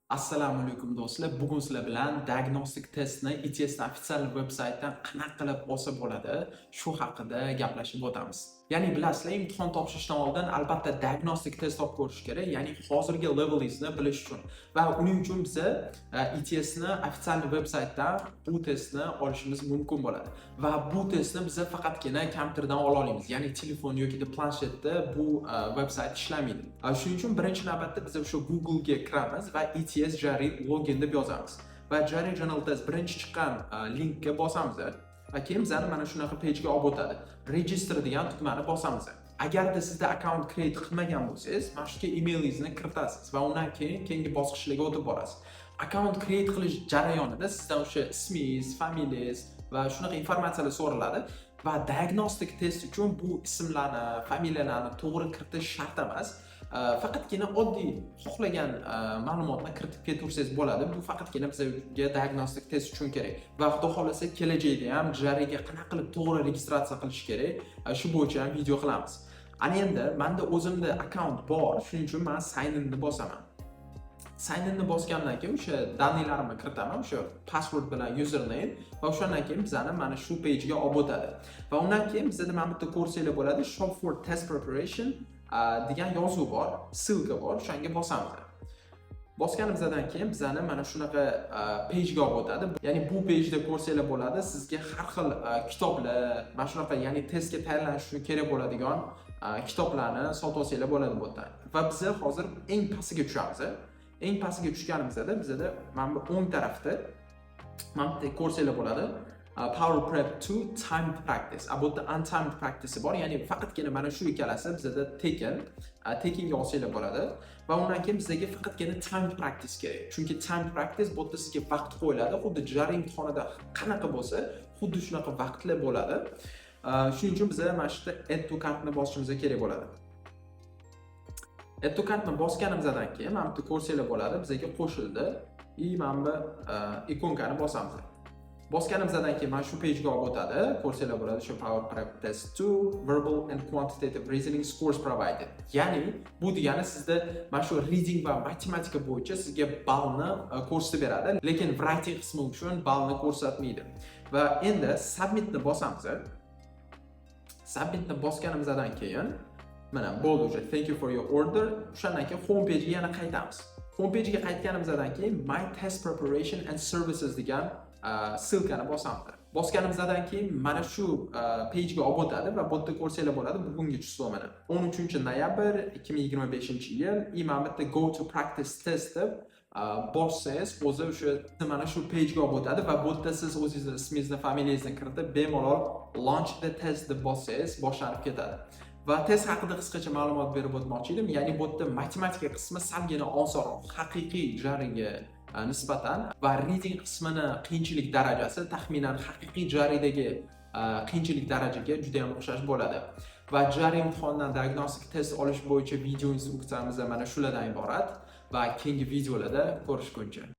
Assalomu alaykum, do'stlar. Bugun sizlar bilan diagnostik testni ETSni официал veb saytidan qanaqa qilib olsa bo'ladi, shu haqida gaplashib o'tamiz. Ya'ni bilasizlar, imtihon topshirishdan oldin albatta diagnostik test olib ko'rish kerak, ya'ni hozirgi levelingizni bilish uchun. Va uning uchun biza ETSni официал veb saytidan bu testni olishimiz mumkin bo'ladi. Va bu testni biza faqatgina kompyuterdan ola olamiz. Ya'ni telefon yoki planshetda bu veb sayt ishlamaydi. Shuning uchun birinchi navbatda biz o'sha Google'ga kiramiz va ETS GRE login deb yozamiz. Va GRE General Test birinchi chiqqan linkka bosamiz. Va keyin bizani mana shunaqa page'ga olib o'tadi. Register degan tugmani bosamiz. Agarda sizda akkaunt create qilmagan bo'lsangiz, mana shu yerga emailingizni kiritasiz va undan keyin keyingi bosqichlarga o'tib borasiz. Akkaunt create qilish jarayonida sizdan o'sha ismingiz, familiyangiz va shunaqa informatsiyalar so'raladi va diagnostik test uchun bu ismlarni, familiyalarni to'g'ri kiritish shart emas. Faqatgina oddiy xohlagan ma'lumotni kiritib ketaversangiz bo'ladi. Bu faqatgina bizga diagnostik test uchun kerak. Va Xudo xohlasa, kelajakda ham GREga qanaqa qilib to'g'ri registratsiya qilish kerak, shu bo'yicha ham video qilamiz. Ana endi menda o'zimda akkaunt bor, shuning uchun men sign inni bosaman. Sign inni bosgandan keyin o'sha данный larimni kiritaman, o'sha password bilan username, va o'shandan keyin bizani mana shu page'ga olib o'tadi. Va undan keyin bizada mana bu yerda ko'rsanglar bo'ladi, Shop for test preparation degan yozuv bor, ссылка bor, o'shanga bosamiz. Bosganimizdan keyin bizani mana shunaqa page'ga olib o'tadi. Ya'ni bu page'da ko'rsanglar bo'ladi, sizga har xil kitoblar, mana shunaqa, ya'ni testga tayyorlanish uchun kerak bo'ladigan kitoblarni sotib olsanglar bo'ladi bu yerdan. Va biza hozir eng pastiga tushamiz. Eng pastiga tushganimizda bizada mana bu o'ng tarafda mana bu yerda ko'rsanglar bo'ladi. Power Prep 2 Timed Practice. A bu yerda untimed practice bor, ya'ni faqatgina mana shu ikkalasi bizada tekin. Tekinga olsanglar bo'ladi. Va undan keyin bizga faqatgina timed practice kerak. Chunki timed practice, bu yerda sizga vaqt qo'yiladi. Xuddi GRE imtihonida qanaqa bo'lsa, xuddi shunaqa vaqtlar bo'ladi. Shuning uchun biza mana shu yerda add to cartni bosishimiz kerak bo'ladi. Add to cartni bosganimizdan keyin mana bu yerda ko'rsanglar bo'ladi, bizga qo'shildi. И mana bu ikonkani bosamiz. Bosganimizdan keyin mana shu page'ga olib o'tadi. Ko'rsanglar bo'ladi, shu Power Prep Test 2 Verbal and Quantitative Reasoning Scores Provided. Ya'ni bu degani sizda mana shu reading va matematika bo'yicha sizga ballni ko'rsatib beradi, lekin writing qismi uchun ballni ko'rsatmaydi. Va endi submitni bosamiz. Submitni bosganimizdan keyin mana bo'ldi уже. Thank you for your order. O'shandan keyin home page'ga yana qaytamiz. Home page'ga qaytganimizdan keyin My Test Preparation and Services degan ссылка ni bosamiz. Bosganimizdan keyin mana shu page'ga olib o'tadi va bu yerda ko'rsanglar bo'ladi bugungi число, mana 13 noyabr 2025 yil. И mana bu yerda Go to practice test deb bossangiz, o'zi o'sha mana shu page'ga olib o'tadi va bu yerda siz o'zingizni ismingizni, familiyangizni kiritib, bemalol launch the test deb bossangiz, boshlanib ketadi. Va test haqida qisqacha ma'lumot berib o'tmoqchi edim. Ya'ni bu yerda matematika qismi salgina osonroq haqiqiy GREga nisbatan va reading qismini qiyinchilik darajasi taxminan haqiqiy GREdagi qiyinchilik darajaga juda ham o'xshash bo'ladi. Va GRE imtihonidan diagnostik test olish bo'yicha video instruksiyamiz mana shulardan iborat va keyingi videolarda ko'rishguncha.